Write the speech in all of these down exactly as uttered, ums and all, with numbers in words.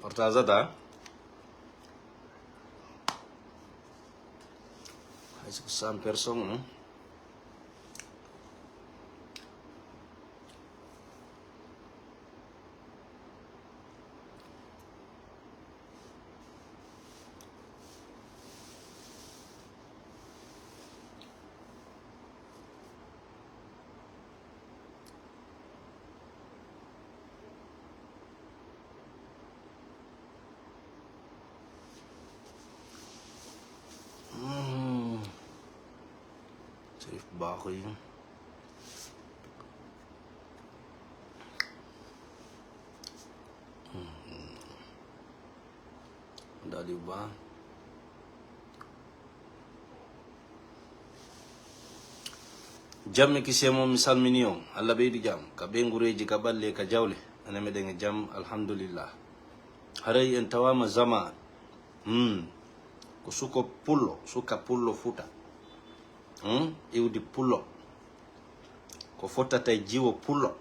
Partage ata. Hay so ko cent personnes, non? Mm. Serif Bakhoum. Mm. Dadi Ba. Jam e kisiyee mon, mi salmini on. Allah ɓeydu jam ka ɓeyngureeji, ka ɓalli, ka jawle. Enen meɗen e jam, alhamdulillah. Haray en tawaama zama. Hmm. Ko suko pullo, suka pullo Fuuta. Hmm? Iwdi pullo. Ko fottata e jiwo pullo.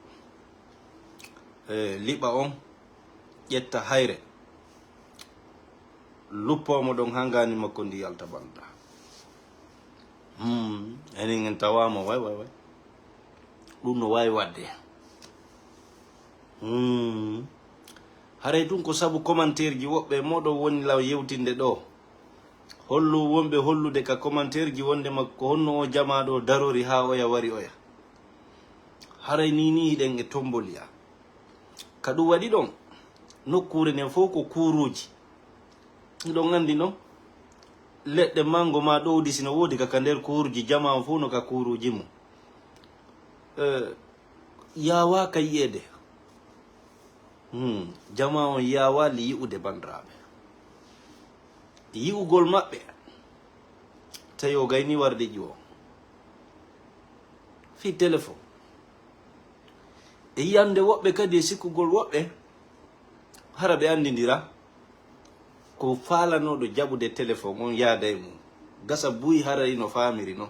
E liɓa on, ƴetta hayre. Luppo mo ɗon haa ngaandi makko ndi yalta bannda. Hmm, enen en tawaama, way, way, way. Ɗum no waawi waɗde. Hmm. Haray ɗum ko sabu commentaire ji woɓɓe moɗon woni law yewtinde ɗo. Hollu wonɓe hollude ka commentaire ji wonde makko honno o jamaa ɗo darori haa oya wari oya. Haray ni ni hiɗen e tomboliya. Ka ɗum waɗi ɗon, nokkuure nden fof ko kuuruuji. Hiɗon anndi non, leɗɗe mango ma ɗowdi sino woodi ka, ka nder kuuruuji, jamaa on fof no ka kuuruuji mum. Eh, yaawaaka yi'eede. Hmm, jamaa on yaawaali yi'ude, banndiraaɓe. Yi'ugol maɓɓe, tawi o gayni warde ƴiwo. Fii téléphone. E yiyande woɓɓe kadi e sikkugol woɓɓe, hara ɓe anndindira. Ko faalanooɗo jaɓude téléphone on yaada e mum. Gasa buy hara ino faamiri non.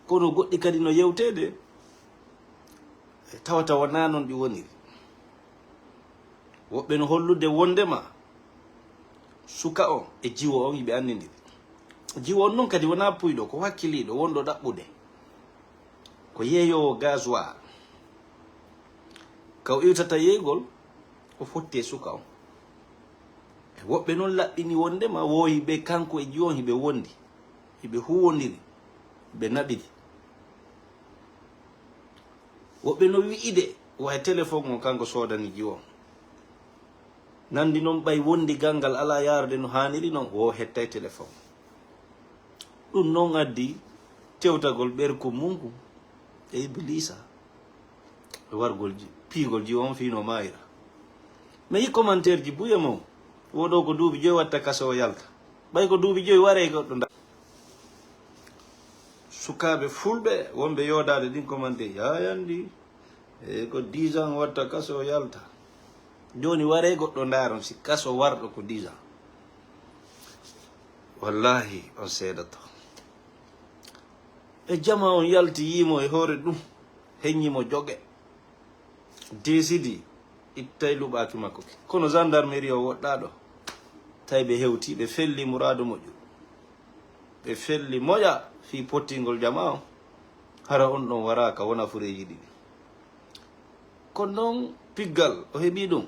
Kono goɗɗi kadi no yewteede, tawata wonaa non ɗi woniri. Woɓɓe no hollude wondema suka on e jiwo on hiɓe anndindiri. Jiwo on non kadi wonaa puyɗo, ko hakkiliiɗo, wonɗo ɗaɓɓude. Ko yeeyoowo gasoil. Ka o iwtata yeeygol, o fotti e suka on. E woɓɓe non laɓɓini wondema wo hiɓe kanko e jiwo on hiɓe wondi, hiɓe huwondiri, hiɓe naɓidi. Woɓɓe no wi'ide, wa e téléphone on kanko soodani jiwo on. Nandi non ɓay wondi gangal alaa yaarde no haaniri non, wo hettay téléphone. Ɗum non addi tewtagol ɓerku mungu e Ibiliisa e wargol ji-, piigol jiwo on fii no maayira. Mais yi commentaire ji buye mo, wo ɗo ko duuɓi joyi watta kaso o yalta. Ɓay ko duuɓi joyi waree goɗɗo nda-, sukaaɓe fulɓe wonɓe yoodaade ɗin commentaire, yaayandi. E ko dix ans watta kaso o yalta. Jooni waree goɗɗo ndaaron si kaso warɗo ko dix ans. Wallahi on seedato. E jama on yalti yiimo e hoore ɗum, heññi mo joge. Desidi ittay luɓaaki makko ki. Kono gendarmerie o woɗɗaaɗo, tawi ɓe hewti, ɓe felli muraadu moƴƴu. Ɓe felli moƴa fii pottingol jama on. Hara on ɗon waraaka wona fureeji ɗiɗi. Kono noon piggal o heɓii ɗum.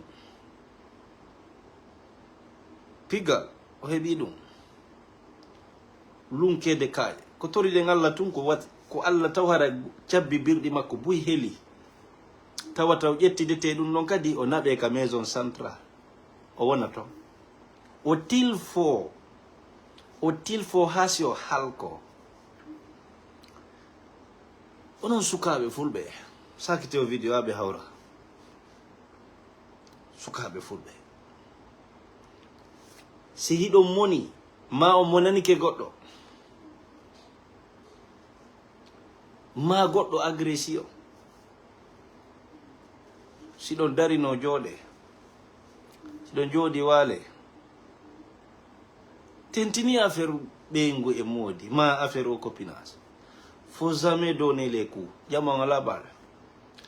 Piggal o heɓii ɗum. Lunkeede kaay. Ko toriɗen Allah tun ko wat-, ko Allah taw hara cabbi birɗi makko buy heli. Tawata o ƴettidetee ɗum ɗon kadi o naɓee ka maison centrale. O wona toon. O tilfo, o tilfo haa si o halko. Onon sukaaɓe fulɓe, sakite o video aɓe hawra. Sukaaɓe fulɓe, si hiɗon moni, ma on monanike goɗɗo, ma goɗɗo agression, si ɗon darino jooɗe, si ɗon jooɗi waale, tentini affaire ɓeyngu e moodi, ma affaire o copinage. Faut jamais donner les coups. Jama on alaa baale.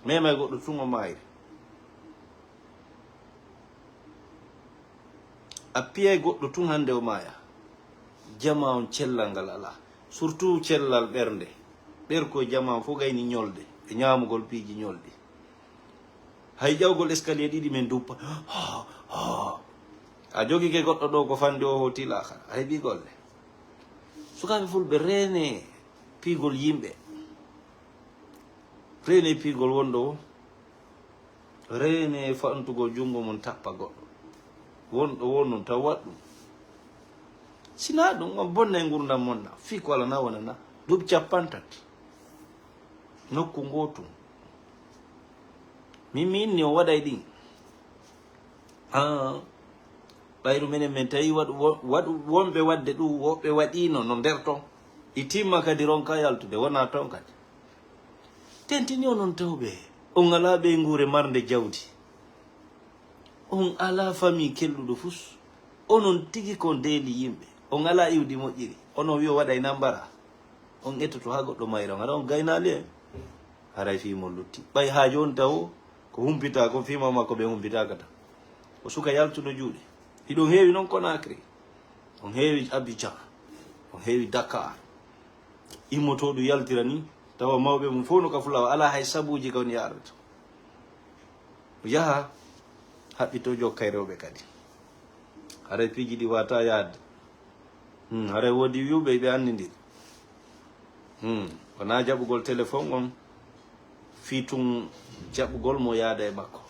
Memay goɗɗo tun o maayri. A piyay goɗɗo tun hande o maaya. Jama on cellal ngal alaa. Surtout cellal ɓernde. Ɓerko e jama on fof gayni ñolde. E ñaamugol piiji ñolɗi. Hay ƴawgol escalier ɗiɗi men duppa. A jogike goɗɗo ɗo ko fande o hoti laakara. A heɓi golle. Sukaaɓe fulɓe, reene piigol yimɓe. Reene piigol wonɗo o. Reene fantugol junngo mon tappa goɗɗo. Wonɗo won non taw waɗ ɗum. Sinaa ɗum on bonnay ngurdam mon na. Fii ko alana wonana. Duuɓi cappantat. Nokku ngootu. Min mi inni o waɗay ɗin. Ah. Ɓayru menen men tawi waɗu, wo-, waɗu, wonɓe waɗde ɗum, woɓɓe waɗiino no nder ton. I timma kadi ronka yaltude, wona ton kadi. Tentini onon tawɓe, on alaa ɓeynguure marnde jawdi. On alaa famii kelɗuɗo fus. Onon tigi kon deeli yimɓe. On alaa iwdi moƴƴiri. Onon wi'o waɗay nambara. On ettoto haa goɗɗo mayra on. Hara on gaynaali en. Haray fii mo lutti. Ɓay haa jooni tawo, ko humpitaa kon fii mama ko ɓe humpitaaka tan. Ko suka yaltuɗo juuɗe. Hiɗon heewi non Conakry. On heewi Abidjan. On heewi Dakar. Immotooɗo yaltira ni, tawa mawɓe mum fof no ka fulawa, alaa hay sabuuji ka on yaarata. Yaha, haɓɓito jokkay rewɓe kadi. Haray piiji ɗi wata yaade. Hmm, haray woodi wi'uɓe ɓe anndindiri. Hmm, wonaa jaɓugol téléphone on, fii tun jaɓugol mo yaada e makko.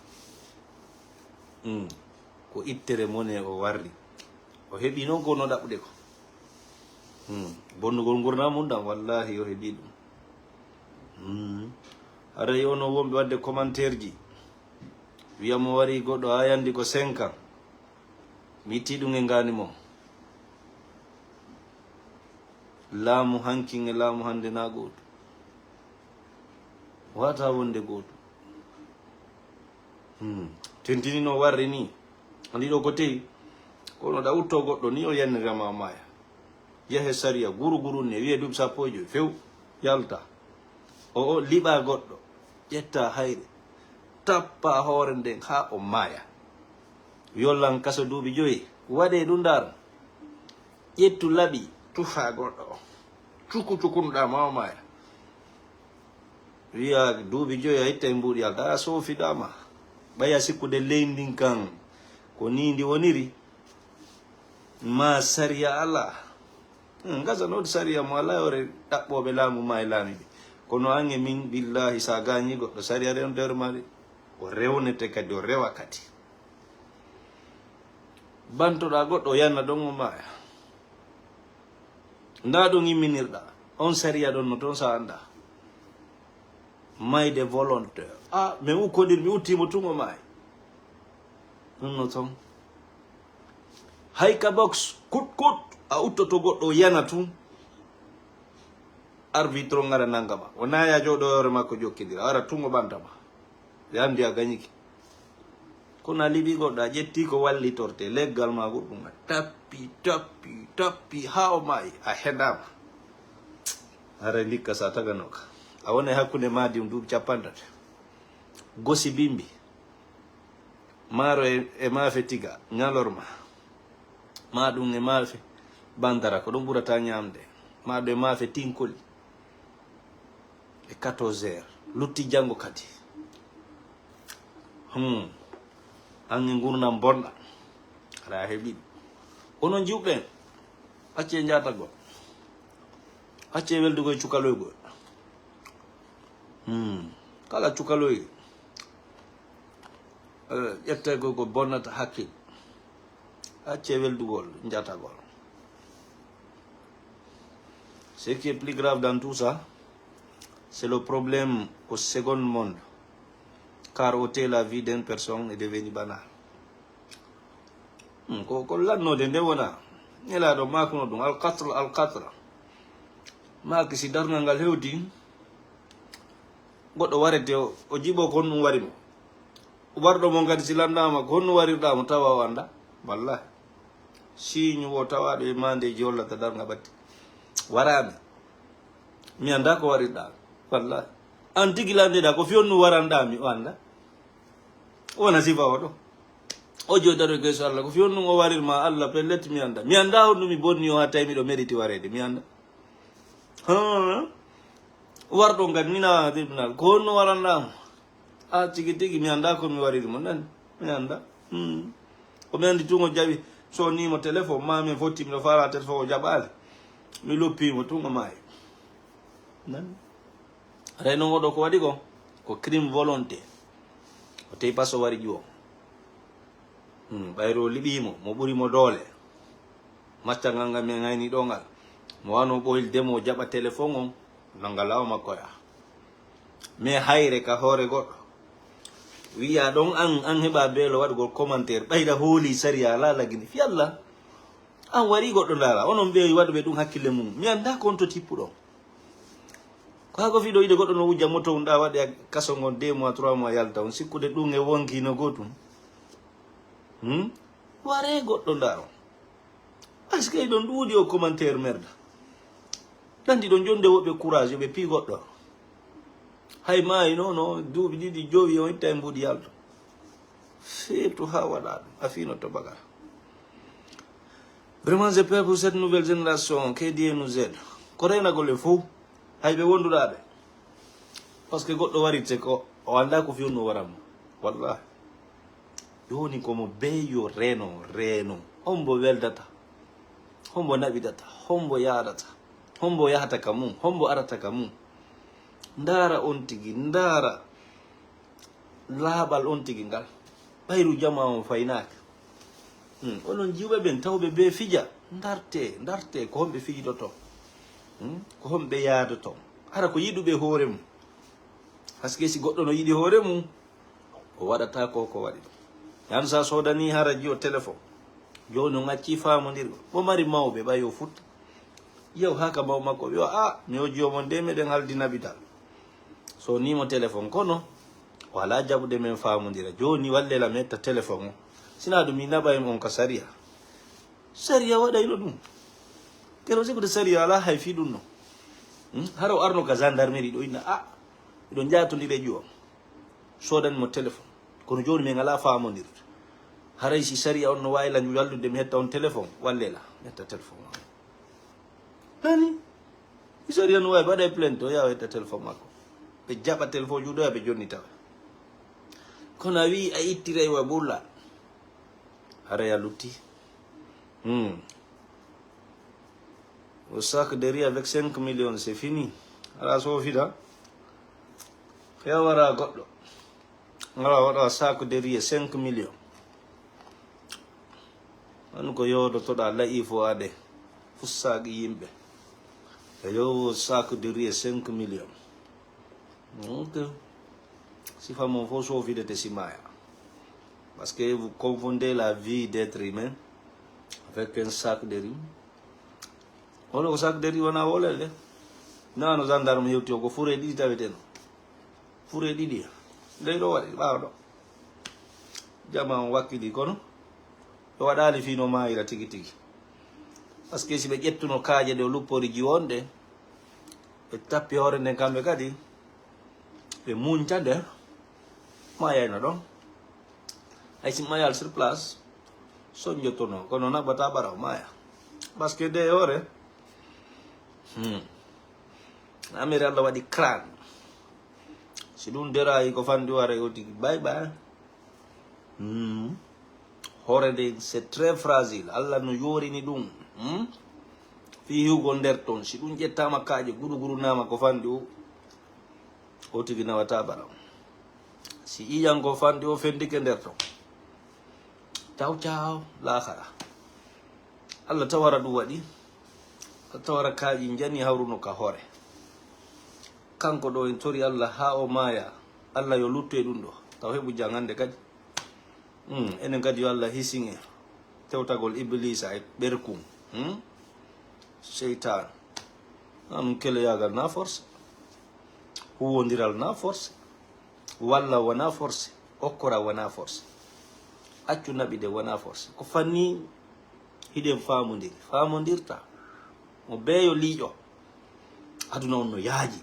Hmm, ko ittere mone o warri. O heɓi non ko no ɗaɓɓude ko. Hmm, bonnugol ngurndan mun ɗan, wallahi o heɓi ɗum. Hmm, haray ono wonɓe waɗde commentaire ji. Wiya mo wari goɗɗo a yandi ko cinq ans. Mi itti ɗum e ngaani mo. Laamu hankin e laamu hannde na gootu. Wata wonde gootu. Hmm. Tentini no warri ni. Andi ɗo ko tewi. Kono ɗa utto goɗɗo ni o yannirama maaya. Yehe sariya guru guru ne wiye duuɓi sappo e joyi few yalta. O, o liɓa goɗɗo, ƴetta hayre, tappa hoore nden haa o maaya. Yollan kaso duuɓi joyi, waɗe ɗum ndar. Ƴettu laɓi, tufa goɗɗo o. Cuku cukunuɗa ma o maaya. Wiya duuɓi joyi a itta e mbuuɗi yalta, a soofiɗama. Ɓaya sikkude leydi ndin kan, ko ni ndi woniri. Ma sariya alaa. Hmm, ngasa noon sariya mo alaa, yore ɗaɓɓooɓe laamu ma e laamiiɓe. Kono an e min, billahi, sa gaañi goɗɗo, sariya ren nder mari. O rewnete kadi, o rewa kadi. Bantoɗa goɗɗo, o yanna ɗon, o maaya. Nda ɗon imminirɗa. On sariya ɗon no toon sa annda. Mayde volontaire. Ah, mi ukkodir, mi uttimo tun, o maayi. Ɗum no toon. Hay ka box, kut, kut, a uttoto goɗɗo, o yana tun. Arbitre on ara nanga ma. O naya jooɗo hoore makko jokkidira. Ara tun o ɓanta ma. Ɓe anndi a gañike. Kono a liɓi goɗɗo, a ƴetti ko wallitorte, leggal ma goɗɗum, a tappi, tappi, tappi, haa o maayi, a heɗaama. Haray ndikka sa taganoka. A wona e hakkunde maadi um duuɓi capanɗe tati. Gosi bimbi. Maaro e, e maafe tiga, ñalorma. Ma ɗum e maafe bandara, ko ɗum ɓurata ñaamde. Ma ɗum e maafe tinkoli. E quatorze heures. Lutti janngo kadi. Hmm. An e ngurndan bonɗan. Aɗa heɓi ɗum. Onon jiwɓe, accee njaatagol. Accee weldugol e cukaloygol. Hmm. Kala cukaloy, eh, ƴettay ko, ko bonnata hakkil. Acce weldugol, njatagol. Ce qui est plus grave dans tout ça, c'est le problème au second monde, car ôter la vie d'une personne est devenu banal. Hmm, ko ko lannode nde wona. Nelaaɗo maakuno ɗum, alkatra, alkatra. Maaki si darngal ngal hewti, goɗɗo warete, o, o jiɓo ko honɗum wari mo. Warɗo mo kadi si lanndama ko honno warirɗa mo, tawa o annda. Wallahi. Siñu wo tawaɗo e mandeji hollata darnga ɓatti. Warami. Mi annda ko warirɗa. Wallahi. An tigi landeɗa ko fiyonnu waranɗami, o annda. Wona sifa o ɗo. O jodaro e geeso Allah. Ko fiyonnu o warirma Allah, pellet mi annda. Mi annda honɗum mi bonni o ha tawi miɗo meriti warede. Mi annda. Ha. Warɗo ngam nina tribunal. Ko honno waranɗa mo? A tigi tigi mi annda ko mi wariri mo. Nani? Mi annda. Hmm. Ko mi anndi tun o jaɓi. So ni mo téléphone ma min fotti miɗo fala téléphone o jaɓali. Mi loppi mo tun o maayi. Nani? Reno oɗo ko waɗi ko? Ko crime volonté. O tawi pas o wari ƴuwo. Hmm, ɓayri o liɓii mo, mo ɓuri mo doole. Maccangal ngal min ngayni ɗo ngal. Mo wano ɓoyilde mo o jaɓa téléphone on, nanga lawa makko ya. Mais hayre ka hoore goɗɗo. Wiya ɗon an, an heɓa beelo waɗugol commentaire, ɓayra hooli sariya ala lagini. Fi Allah, an wari goɗɗo ndaara, onon ɓe waɗuɓe ɗum hakkille mum. Mi annda ko on to tippuɗon. Ko haa ko fiɗo yiɗe goɗɗo no wujja moto ɗa waɗe kaso ngon deux mois, trois mois yalta, on sikkude ɗum e wonki no gootum. Hmm? Ware goɗɗo ndaaro. Parce que ɗon ɗuuɗi o commentaire merda. Nandi ɗon jonde woɓɓe courage, ɓe pi goɗɗo. Hay maayi no, no, duuɓi ɗiɗi, jowi, o itta e mbuuɗi yalto. Surtout haa waɗa ɗum, a fino to bagara. Vraiment, j'ai peur pour cette nouvelle génération, que Dieu nous aide. Ko renagol e fof, hay ɓe wonduɗa ɓe. Parce que goɗɗo warite ko, o annda ko fiyonno waranmo. Wallahi. Jooni ko mo bey yo reeno, reeno. Hombo weldata? Hombo naɓidata? Hombo yaadata? Hombo yahata ka mum? Hombo arata ka mum? Ndaara on tigi, ndaara laaɓal on tigi ngal. Ɓayru jama on faynaaka. Hmm, onon jiwɓe ɓen tawɓe be fija, ndarte, ndarte, ko homɓe fijidoto? Hmm, ko homɓe yaadoto? Hara ko yiɗuɓe hoore mum. Parce que si goɗɗo no yiɗi hoore mum, o waɗata ko ko waɗi ɗum. Yan sa sodani hara jiyo téléphone. Jooni on acci faamondirgol. Mo mari mawɓe ɓay o futti. Yew haa ka maw makko ɓe o a mi o jiyo mon de meɗen haldi naɓidal. So ni mo téléphone kono o ala jaɓude men faamondira. Jooni wallela mi etta téléphone o. Sina ɗum mi naɓa en on ka sariya. Sariya waɗayno ɗum. Kero sikude sariya ala hay fii ɗum no. Hmm? Hara o arno ka gendarmerie ɗo inna a miɗo njatondire ƴuwa. Sodan mo téléphone. Kono jooni min ala faamondirde. Haray si sariya on no waawi la wallude mi hetta on téléphone, wallela mi hetta téléphone o. Nani? Si sariya no waawi waɗa e plainte o yawa hetta téléphone makko. Ɓe jaɓa téléphone juuɗo ɓe jonni tawa. Kono a wi a ittiray wa bulla. Haray a lutti. Hmm. Au sac de riz avec cinq millions, c'est fini. Ala sofida. Hewara goɗɗo. Ngala waɗa sac de riz cinq millions. An ko yodotoɗa la'i fo ade. Fussaaki yimɓe. E yowo sac de riz cinq millions. Ok. Sifa mon fof sofidete si maya. Parce que vous confondez la vie d'être humain avec un sac de riz. Ono ko sac de riz wona wolele. Nano gendarme hewti o ko fure ɗiɗi taweteno. Fure ɗiɗi. Ley ɗo waɗi ɓawa ɗo. Jama on wakkili kono. Ɓe waɗali fino mayira tigi tigi. Parce que si ɓe ƴettuno kaaƴe ɗe o luppori jiwonɗe, ɓe tappi hoore nden kamɓe kadi. Ɓe muñta nder mayayno ɗon. Hay si mayal sur place soñjotono kono naɓata ɓara o maya. Parce que de hoore hmm. Amiri Allah waɗi crane. Si ɗum derayi ko fandi wara o tigi bay bay. Hmm. Hoore nde c'est très fragile. Allah no yorini ɗum. Hmm. Fii hiwgol nder ton si ɗum ƴettama kaaƴe gudu gudu nama ko fandi o. O tigi nawata bala. Si iyan ko fandi o fendike nder ton. Caw caw laakara. Allah tawara ɗum waɗi, Allah tawara kaaƴi njani hawruno ka hoore. Kanko ɗo en tori Allah haa o maaya, Allah yo luttu e ɗum ɗo, taw heɓu jangande kadi. Hmm, enen kadi yo Allah hisin en tewtagol Iblisa e ɓerkun. Hmm? Seytaan. Ɗum keleyaagal na force. Huwondiral na force. Walla wona force. Okkora wona force. Accu naɓi de wona force. Ko fanni hiɗen faamondiri. Faamondirta. Mo beeyo liiƴo. Aduna on no yaaji.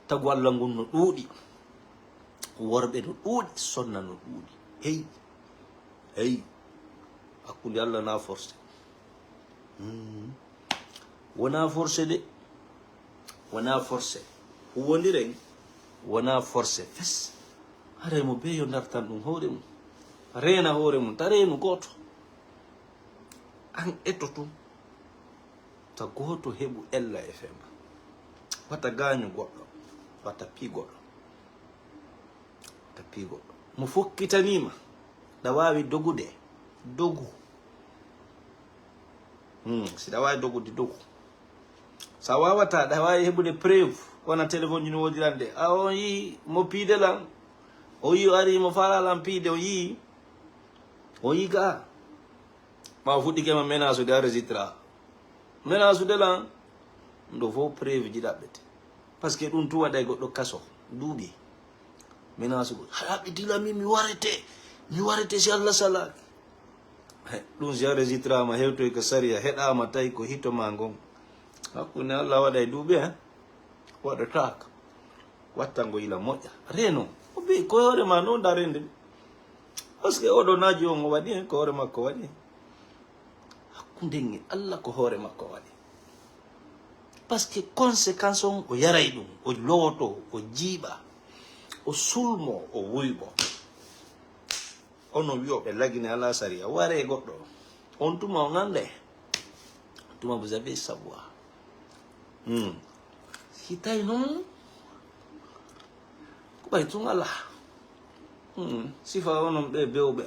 Tagu Allah ngun no ɗuuɗi. Worɓe no ɗuuɗi. Sonna no ɗuuɗi. Hey. Hey. Hakkunde Allah na force. Hmm. Wona force de. Wona force. Huwondiren. Wona force. Fes. Haray mo beeyo dartan ɗum hoore mum. Reena hoore mum. Ta reenu gooto. An eto tun. Ta gooto heɓu ella e fema. Wata gaañu goɗɗo. Wata pii goɗɗo. Wata pii goɗɗo. Mo fokkitaniima. Ɗa waawi dogude. Dogu. Hmm, si ɗa waawi dogude, dogu. Sa wawata, ɗa waawi heɓude preuve. Wona téléphone ji no woodi lan de. A on yii mo piide lan. O yii o ari mo faala lan piide, o yii. O yii ga. Ma o fuɗɗike ma menace de a registra. Menace de lan. Ɗum ɗo fof preuve ji ɗaɓɓete. Parce que ɗum tun waɗay goɗɗo kaso. Duuɓi. Menace go. Haɗa ɓe dila min, mi warete. Mi warete si Allah salaaki. He, ɗum si a registrama, hewtoy ko sariya, heɗama tawi ko hito ma ngon. Hakkunde Allah waɗay duuɓi, he? Waɗataaka. Wattango ila moƴƴa. Reno. O ɓe ko hoore ma noon darende. Parce que oɗo naaji on o waɗi hen, ko hoore makko waɗi hen. Hakkunde nge Allah ko hoore makko waɗi. Parce que conséquence on o yaray ɗum, o lowoto, o jiiɓa, o sulmo, o wuyɓo. Ono wiyo ɓe lagine ala sariya, ware goɗɗo. On tuma on ande. Tuma vous avez savoir. Hmm. Si tawi noon, ko ɓay tun alaa. Hmm. Sifa onon ɓe bewɓe.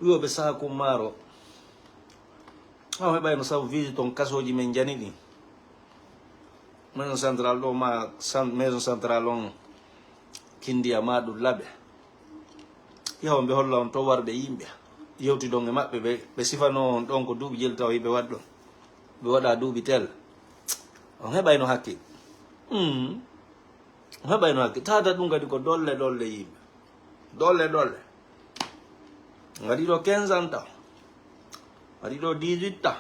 Wiyo ɓe saaku maaro. Aw heɓay no sabu visite on kasooji men jani ɗin. Maison centrale ɗo ma cen-, maison centrale on Kindiya ma ɗum laɓe. Yaho ɓe holla on to warɓe yimɓe. Yewtidon e maɓɓe ɓe, ɓe sifano on ɗon ko duuɓi jeli tawa yiɓe waɗ ɗon. Ɓe waɗa duuɓi tel. On heɓayno hakkil. Hmm. On heɓayno hakkil. Tata ɗum kadi ko dolle dolle yimɓe. Dolle dolle. Ngaɗi ɗo quinze ans tan. Ngaɗi ɗo dix-huit tan.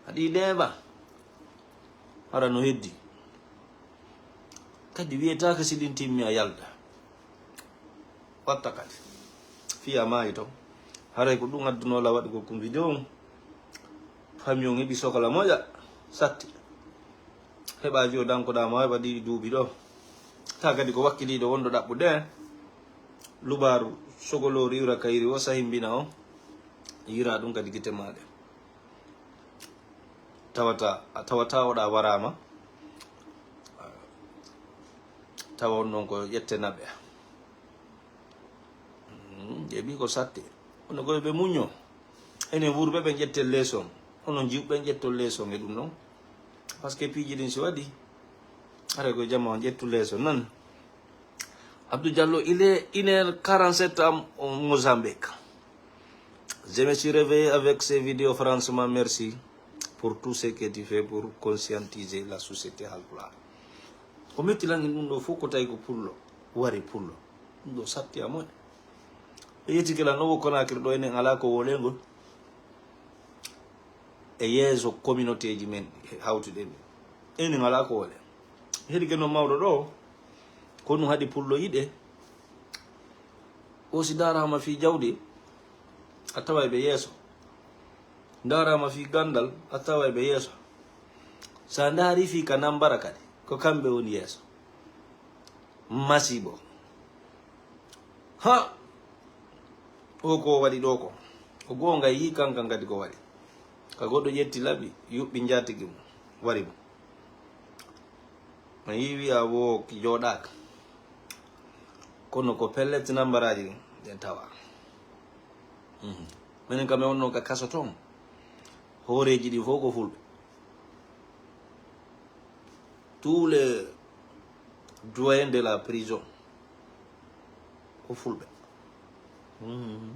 Ngaɗi neuf ans. Hara no heddi. Kadi wiyetaake si ɗin timmi a yalta. Watta kadi. Fii a maayi ton. Haray ko ɗum addunoo la waɗugol kun video on. Fami on heɓi sokola moƴa. Satti. Heɓa jo dankoɗaa ma heɓa ɗi duuɓi ɗo. Ta kadi ko wakkiliiɗo wonɗo ɗaɓɓude. Lubaaru sogolooru iwra kayri o sahimbina o. Yira ɗum kadi gite maaɗe. Tawata, a tawata oɗa waraama. Tawa on ɗon ko ƴette naɓe. Mm, ƴeeɓi ko satte. Kono koye ɓe muñño. Enen wuurɓe ɓen ƴetten leeson. Onon jiwɓe ɓen ƴetton leeson e ɗum ɗon. Parce que piiji ɗin si waɗi. Haray ko jama on ƴettu leeson nan. Abdou Diallo, il est une heure quarante-sept en Mozambique. Je me suis réveillé avec ces vidéos. Franchement, merci pour tout ce que tu fais pour conscientiser la société Haalpulaar. Ko metti lan ɗum ɗo fof ko tawi ko pullo, wari pullo. Ɗum ɗo satti a moƴƴa. E yettike lan ɗo wo Conakry ɗo enen alaa ko wolengol. E yeeso communauté ji men hawtuɗen. Enen alaa ko wole. Heɗike noon mawɗo ɗo, ko ɗum haɗi pullo yiɗe. O si ndaaraama fii jawdi, a taway ɓe yeeso. Ndaaraama fii ganndal, a taway ɓe yeeso. So a ndaari fii ka nambara kadi, ko kamɓe woni yeeso. Masiibo. Ha! O ko waɗi ɗo ko. O goonga yii kankan kadi ko waɗi. Ka goɗɗo ƴetti laɓi, yuɓɓi njaatigi mum, wari mo. A yii wi'a wo ki jooɗaaka. Kono ko pellet nambaraaji ɗin, ɗen tawa. Mhm. Minen kam, mi wonno ka kaso ton. Hooreeji ɗin fof ko fulɓe. Tous les doyens de la prison ko fulɓe. Mhm.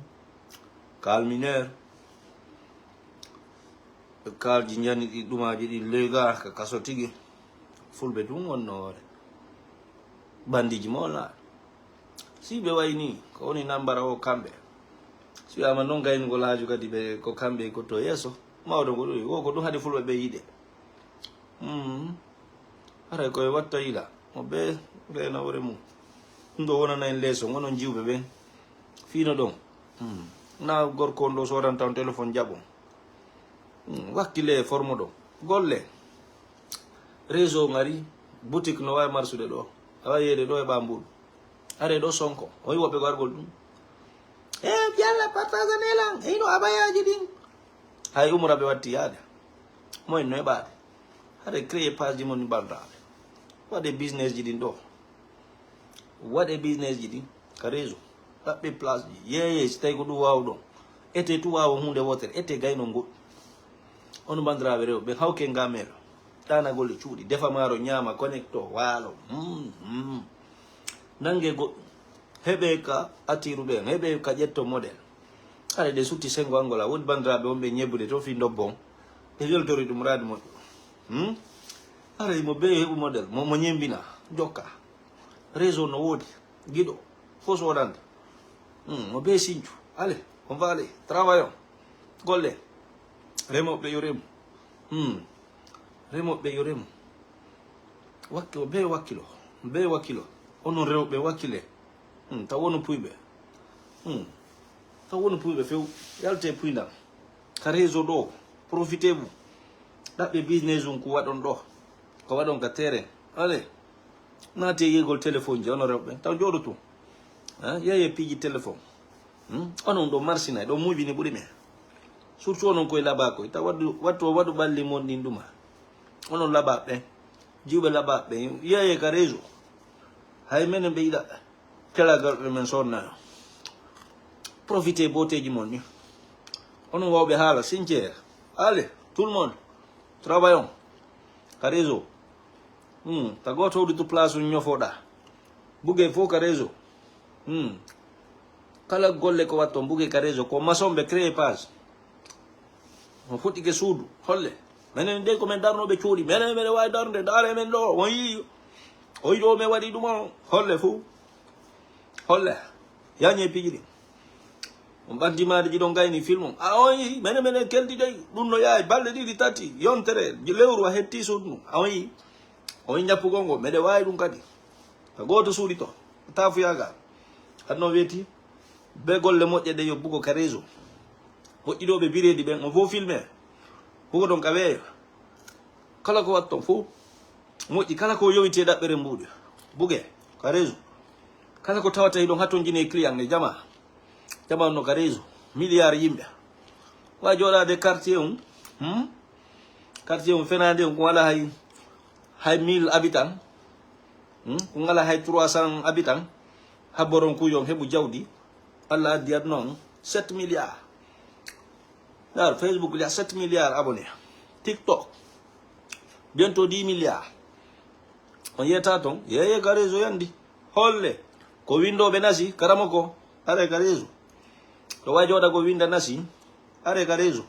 Kaal mineur, kaalji njani ɗi ɗumaaji ɗi leega ka kaso tigi. Fulɓe tun wonno hoore. Bandiji mo wona. Si ɓe wayi ni, ko woni nambara o kamɓe. Si wiyama noon gaynugol haaju kadi ɓe ko kamɓe ko to yeeso. Mawɗo ko ɗum, wo ko ɗum haɗi fulɓe ɓe yiɗe. Mm. Haray koye watta yila. Mo ɓe reena hoore mum. Ɗum ɗo wonana en leeso, onon jiwɓe ɓen. Fiino ɗon. Mm. Na gorko on ɗo soodanta on téléphone jaɓon. Mm. Wakkile e forme ɗo. Golle. Réseau ngari, boutique no wawi marsude ɗo. A wawi yeede ɗo e ɓa mbuɗu. Are ɗo Sonko. O yi woɓɓe ko argol ɗum. E yalla partage nelan. E ino abayaji ɗin. Hay umra ɓe watti yaade. Moyen no heɓaade. Hare créé page ji mon ni bandaɓe. Waɗe business ji ɗin ɗo. Waɗe business ji ɗin ka réseau. Ɗaɓɓe place ji. Yeeye si tawi ko ɗum wawɗon. Ete tu wawa hunde wotere. Ete gayno goɗɗum. Ono bandiraaɓe rewɓe, hawke ngamelo. Ɗaanagol e cuuɗi, defa maaro, ñaama, connecto, waalo. Mm, mm. Nange goɗɗum. Heɓe ka attiru ɓen, heɓe ka ƴetto modèle. Haɗa ɗe sutti sengo Angola, woodi bandiraaɓe wonɓe ñebbude to fii ndobbon. Ɓe weltori ɗum raadi moƴƴo. Hmm? Haɗa mo bee heɓu modèle, mo, mo ñembina, jokka. Réseau no woodi, giɗo, fof soodande. Hmm, mo bee sincu. Allez, on va aller, travaillons. Golle. Remooɓe yo remu. Hmm. Remooɓe yo remu. Wakki-, o bee wakkilo, bee wakkilo. Onon rewɓe wakkile. Hmm, taw wono puyɓe. Hmm. Taw wono puyɓe few. Yalte puyndan. Ka réseau ɗo, profitez-vous. Ɗaɓɓe business on ko waɗon ɗo. Ko waɗon ka terrain. Allez. Naate yeegol téléphone ji, onon rewɓe. Taw jooɗo tun. Ha? Yeeye piiji téléphone. Hmm? Onon ɗo marsina, ɗo muubini ɓuri men. Surtout onon koye laba koy. Taw waɗu, wattu, waɗu ɓalli mon ɗin ɗuma. Onon laba ɓen. Jiwɓe laba ɓen. Yeeye ka réseau. Hay menen ɓe yiɗa. Kelagal ɓe men sonna. Profitez booteeji mon ni. Onon wawɓe haala, sincère. Allez, tout le monde. Travaillons. Ka réseau. Hmm, ta gooto hawdi to place on ñofoɗa. Buge fof ka réseau. Hmm. Kala golle ko watton, buge ka réseau. Ko maçon ɓe créé page. Mo fuɗɗike suudu. Holle. Menen de ko men darnoɓe cuuɗi. Menen meɗen wawi darde. Ndaare men ɗo. On yii. O yi ɗo men waɗi ɗum o. Holle fof. Holle. Yañe piiji ɗi. On ɓanti maade ji ɗon gayni film on. A on yii. Menen meɗen keldi dey. Ɗum no yaay. Balɗe ɗiɗi tati. Yontere. Lewru a hetti suudu. A on yii. O yi ñappugol ngo. Meɗen wawi ɗum kadi. Ka gooto suuɗi to. Tafuyagal. Adno weeti. Be golle moƴƴe ɗe yo bugo ka réseau. Moƴƴi ɗo ɓe bireedi ɓen. On fof filmé. Bugo ɗon ka weeyo. Kala ko watton fof moƴƴi, kala ko yowiti e ɗaɓɓere mbuuɗi, buge ka réseau. Kala ko tawata hiɗon hatonjini e client ne jama, jama no ka réseau, milliard yimɓe. Wa jooɗaade quartier on, hmm? Quartier on fenaande on ko wala hay, hay mille habitants, hmm? Ko ngala hay trois cents habitants, habboron kuyon heɓu jawdi, Allah addi aduna on sept milliards. Ndaar, Facebook il y a sept milliards abonnés. TikTok, bientôt dix milliards. On yetta ton, yeeye ka réseau yandi. Holle, ko windoɓe nasi, karamo ko, are ka réseau. To wa jooɗa ko winda nasi, are ka réseau.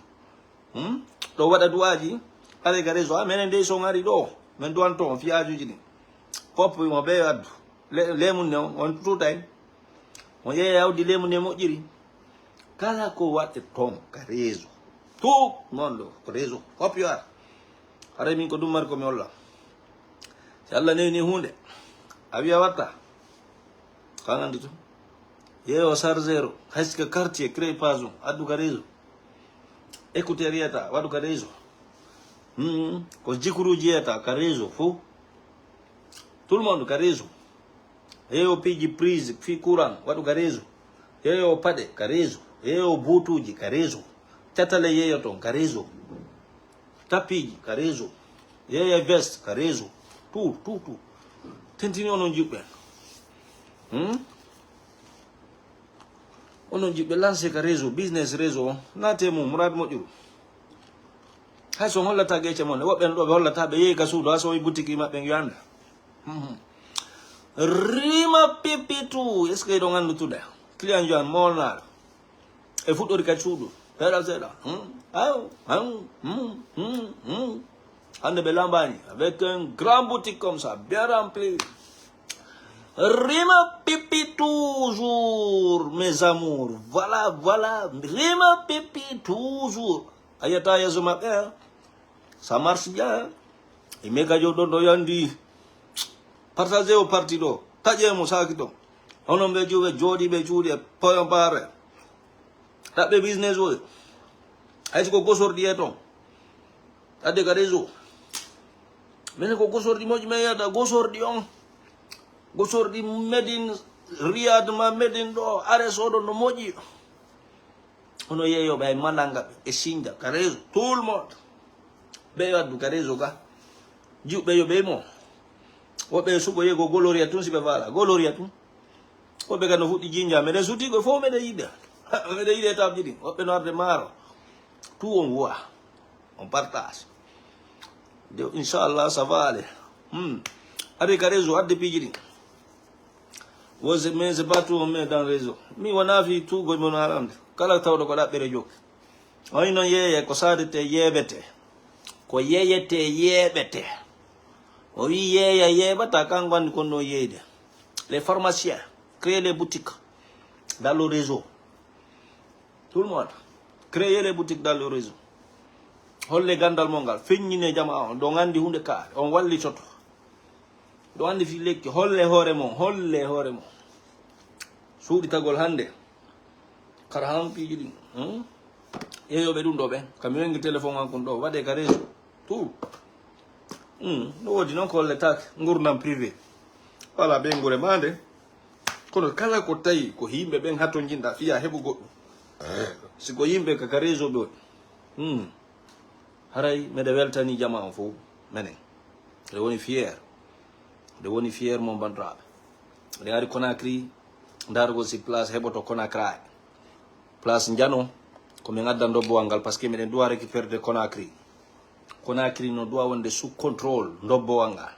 Hmm? To waɗa du'aaji, are ka réseau. A menen dey son ari ɗo, men duwanto on fiyaajuji ɗin. Fop mo be addu. Le-, lemun ne on, on tutay. On yeeya awdi lemu ne moƴƴiri. Kala ko waɗe ton ka réseau. Tout noon ɗo ko réseau. Fop yo ar. Haray min ko ɗum mari ko mi holla. Si Allah newni huunde, a wiya watta. Ka nandi to. Yeeyo chargeur, haysi ka quartier, créé page on, addu ka réseau. Écouteur yiyata, waɗu ka réseau. Hmm, ko jikuruji yiyata ka réseau fof. Tout le monde ka réseau. Yeeyo piiji prise, fi courant, waɗu ka réseau. Yeeyo paɗe ka réseau. Yeeyo buutuuji ka réseau. Catale yeeyo ton ka réseau. Tapiiji ka réseau. Yeeyo veste ka réseau. Tout, tout, tout. Tentini onon jiɓɓe. Hmm? Onon jiɓɓe lancer ka réseau, business réseau on, naate mum, muraad moƴƴuru. Hay so on hollata gece mon, woɓɓe no ɗo ɓe hollata, ɓe yehi ka suudu, haa so on boutique maɓɓe yande. Rima pipitu, est-ce que ɗon anndutude? Client joan molnaɗo. E fuɗɗori ka suudu. Seeɗa, seeɗa. Hmm? Aw, aw, hmm, hmm, hmm. Hande ɓe lambani avec un grand boutique comme ça, bien rempli. Rima pipi toujours, mes amours. Voilà, voilà. Rima pipi toujours. Ayata yeso maɓɓe, hein. Ça marche bien, hein. E mega jo ɗon ɗo yandi. Partagé o parti ɗo. Taƴe mo saki ton. Onon ɓe juɓe jooɗi ɓe cuuɗi e poyon bare. Ɗaɓɓe business o. Hay si ko gosorɗi e ton. Adde ka réseau. Minen ko gosorɗi moƴƴi men yiyata, gosorɗi on. Gosorɗi Medin Riyad ma Medin ɗo, Ares oɗon no moƴƴi. Hono yeeyoɓe ay malanga ɓe e sinja ka réseau, tout le monde. Ɓe yo addu ka réseau ga. Jiwɓe yo ɓe mo. Woɓɓe suɓo yego Gloria tun si ɓe faala. Gloria tun. Woɓɓe kadi no fuɗɗi jinja. Meɗen suti ko fof meɗen yiɗde. Meɗen yiɗde étape ji ɗin. Woɓɓe no arde maaro. Tout on voit. On partage. De, inchallah, ça va aller. Hmm. Ari ka réseau, adde piiji ɗin. Wo se, mais c'est pas tout, on met dans réseau. Mi wona fi tout goy mon arande. Kala tawɗo ko ɗaɓɓere jokki. Oy non yeeye ko sadete yeɓete. Ko yeeyete yeɓete. O wi yeeya yeɓata, kanko andi kon no yeeyde. Les pharmaciens, créer les boutiques dans le réseau. Tout le monde, créer les boutiques dans le réseau. Holle gandal mon ngal, feññine jama on, ɗo andi hunde kaare, on wallitoto. Ɗo andi fi lekki, holle hoore mon, holle hoore mon. Suuɗitagol hande. Kara han piiji ɗin. Hmm? Yeeyoɓe ɗum ɗo ɓen. Kam mi wengi téléphone an kun ɗo, waɗe ka réseau. Tout. Hmm. No woodi noon ko holletaake. Ngurdam privé. Wala ɓe ngure ma nde. Kono kala ko tawi ko yimɓe ɓen hato jinɗa fiya heɓu goɗɗum. Si ko yimɓe ka, ka réseau ɓe woni. Hmm. Haray meɗe weltani jama on fof menen. Nde woni fier. Nde woni fier mon bandiraɓe. Nde ari Conakry, ndarugol si place heɓoto Conakry. Place njano, ko min adda ndobbowal ngal, parce que miɗen duwa récupérer de Conakry. Conakry no duwa wonde sous contrôle ndobbowal ngal.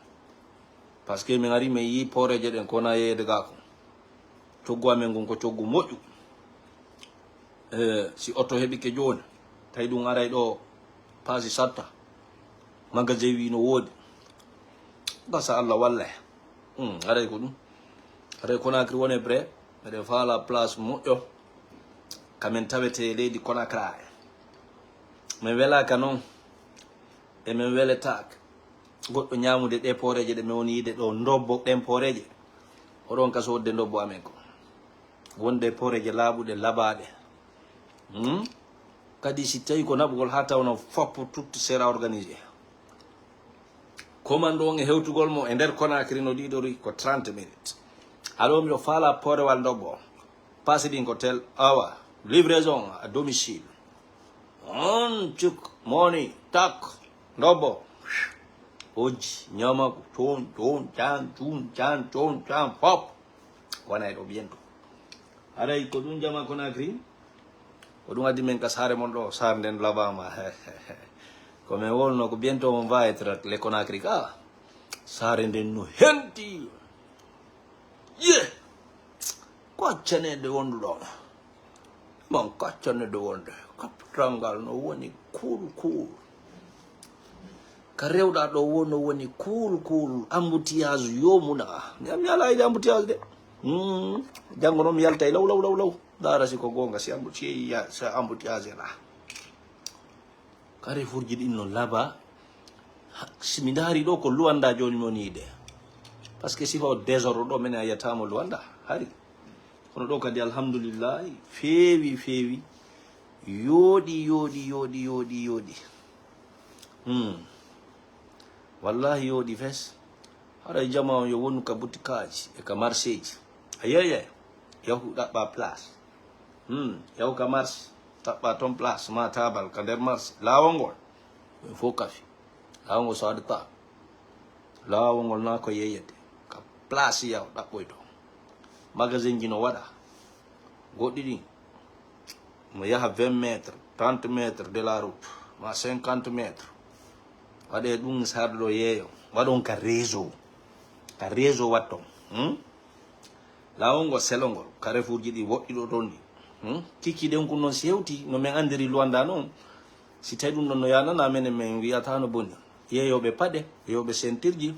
Parce que min ari min yi pooreeje ɗen ko wona yeeyede ga ko. Coggu amen ngun ko coggu moƴƴu. Eh, si oto heɓike jooni, tawi ɗum aray ɗo, paasi satta. Magasin wi no woodi. Gasa Allah walle. Hmm, aray ko ɗum. Aray Conakry wone prêt. Meɗen faala place moƴƴo. Kamen tawete e leydi Conakry. Min welaka noon. E min weletaaka. Goɗɗo ñaamude ɗe pooreeje ɗe min woni yiide ɗo, ndobbo ɗen pooreeje. Oɗon ka soodde ndobbo amen ko. Wonde pooreeje laaɓuɗe, labaaɗe. Hmm? Kadi si tawi ko naɓugol haa tawno foppo tout sera organisé. Commande on e hewtugol mo e nder Conakry no ɗiɗori ko trente minutes. Alors miɗo faala poorewal ndobbo. Passe ɗin ko tel awa. Livraison à domicile. On cuk moni tak ndobbo. Oji ñama ko ton ton can tun can ton can fop. Wona e ɗo ɓiyen to. Haray ko ɗum jama Conakry. Ko ɗum addi men ka saare mon ɗo, saare nden labama. Ko men wolno ko bientôt on va être les Conakry ka. Saare nden no henti. Ye. Ko accanede wonduɗo. Mon kaccanede wonde. Capital ngal no woni cool cool. Ka rewɗa ɗo wo no woni cool cool, embouteillage yomuna. Mi, mi ala yiɗi embouteillage de. Hmm. Janngo noon mi yaltay law, law, law, law. Ndaara si ko goonga, si embouteillage, si embouteillage ena. Carrefourji ɗin no laba. Ha, si mi ndaari ɗo ko Luanda jooni mi woni yiide. Parce que sifa o désordre ɗo, minen a yiyata mo Luanda, hari. Kono ɗo kadi, alhamdulillahi, feewi, feewi. Yooɗi, yooɗi, yooɗi, yooɗi, yooɗi. Hmm. Wallahi yooɗi fes. Haray jama on yo wonu ka butikaaji e ka marseeji. A yeeyay, yahu ɗaɓɓa place. Hmm. Yahu ka marse, ɗaɓɓa ton place, ma taabal ka nder marse. Laawol ngol, ɓen fof kafi. Laawol ngol so adata. Laawol ngol na ko yeeyete. Ka place yahu ɗaɓɓoy ton. Magasin ji no waɗa. Goɗɗi ɗin, Mo yaha vingt mètres, trente mètres de la route, ma cinquante mètres. Waɗe ɗum sarɗo yeeyo. Waɗon ka réseau. Ka réseau watton. Hmm? Laawol ngol selongol. Carrefour ji ɗi woɗɗi ɗo toon ɗi. Hmm? Kiki ɗen kun noon sewti no men anndiri Luanda noon. Si tawi ɗum ɗon no yanana menen, men wiyata no boni. Yeeyooɓe paɗe, yeeyooɓe sentirji.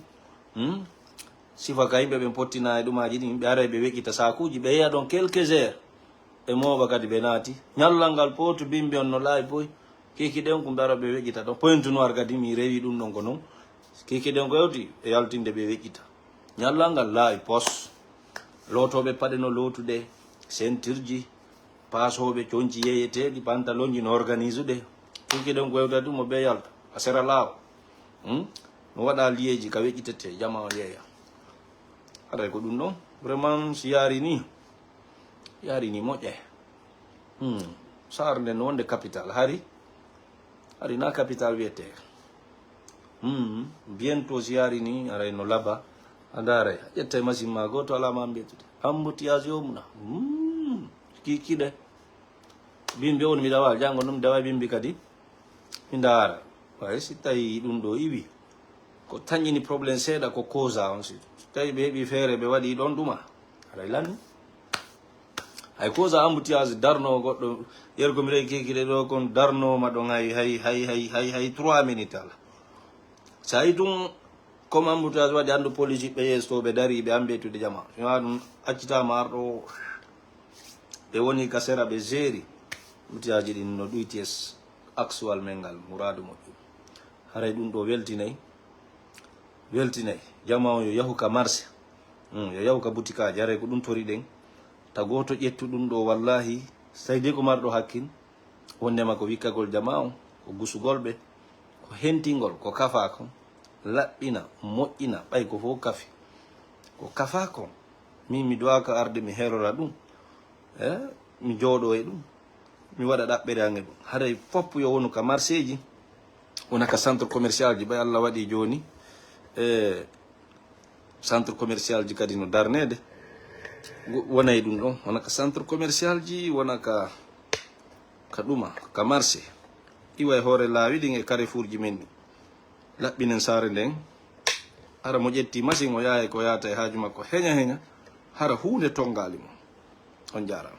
Hmm? Sifa ka yimɓe ɓen pottina e ɗumaaji ɗin, ɓe ara ɓe weƴƴita saakuuji, ɓe yeeya ɗon quelques heures. Ɓe mooɓa kadi ɓe naati. Ñallal ngal pootu bimbi on no laawi boy. Kiki ɗen kun ɓe ara ɓe weƴƴita ɗon. Pointe noire kadi mi rewi ɗum ɗon ko non. Kiki ɗen ko hewti e yaltinde ɓe weƴƴita. Ñallal ngal laawi pos. Lootooɓe paɗe no lootude, sentirji, paasooɓe conci yeeyeteeɗi, pantalonji no organisude. Kiki ɗen ko hewta ɗum mo ɓe yalta. A sera laawo. Hmm? No waɗa liyeeji ka weƴƴitete, jama o yeeya. Haray ko ɗum ɗon. Vraiment, si yaari ni, yaari ni moƴƴe. Hmm. Saare nden no wonde capital. Hari, hari na capital wiyete. Hmm. Bientôt si yaari ni, aray no laba. A ndaara, a ƴetta e machine ma gooto alaa ma mbetude. Embouteillage yo muna. Hmm. Ki-, kiɗe. Bimbi on mi dawal, janngo ɗum mi dawa bimbi kadi. Mi ndaara. Way si tawi ɗum ɗo iwi. Ko tañini problème seeɗa ko causa on si. Si tawi ɓe heɓi feere ɓe waɗi ɗon ɗuma. Aray lanni. Hay causa embouteillage darno goɗɗo. Yer ko mi rewi kekire ɗo kon darnoma ɗon hay, hay, hay, hay, hay, hay trois minutes ala. Sa yi ɗum comme embouteillage waɗi anndu police ɓe yeeso ɓe dari ɓe ambetude jama. Si wona ɗum accitama arɗo o. Ɓe woni ka sera ɓe jeeri. Embouteillage ɗin no ɗuyti e s-, actual men ngal muradu moƴƴu. Haray ɗum ɗo weltinay. Weltinay. Jama on yo yahu ka marché. Hmm, yo yahu ka butikaaji. Haray ko ɗum tori ɗen. Ta gooto ƴettu ɗum ɗo wallahi. Saydi ko marɗo hakkin. Wondema ko wikkagol jama on. Ko gusugol ɓe. Ko hentingol. Ko kafa kon. Laɓɓina. Moƴƴina. Ɓay ko fof kafi. Ko kafa kon. Min mi duwaka arde mi herora ɗum. Eh, mi jooɗo e ɗum. Mi waɗa ɗaɓɓere an e ɗum. Haray fof yo wonu ka marché ji. Wona ka centre commercial ji. Ɓay Allah waɗi jooni. Eh, centre commercial ji kadi no darneede. Wo-, wona e ɗum ɗon. Wona ka centre commercial ji, wona ka, ka ɗuma, ka marché. Iwa e hoore laawi ɗin e carrefour ji men ɗin. Laɓɓinen saare nden. Hara mo ƴetti machine o yaha e ko yahata e haaju makko. Heña heña. Hara huunde tongaali mo. On jaaraama.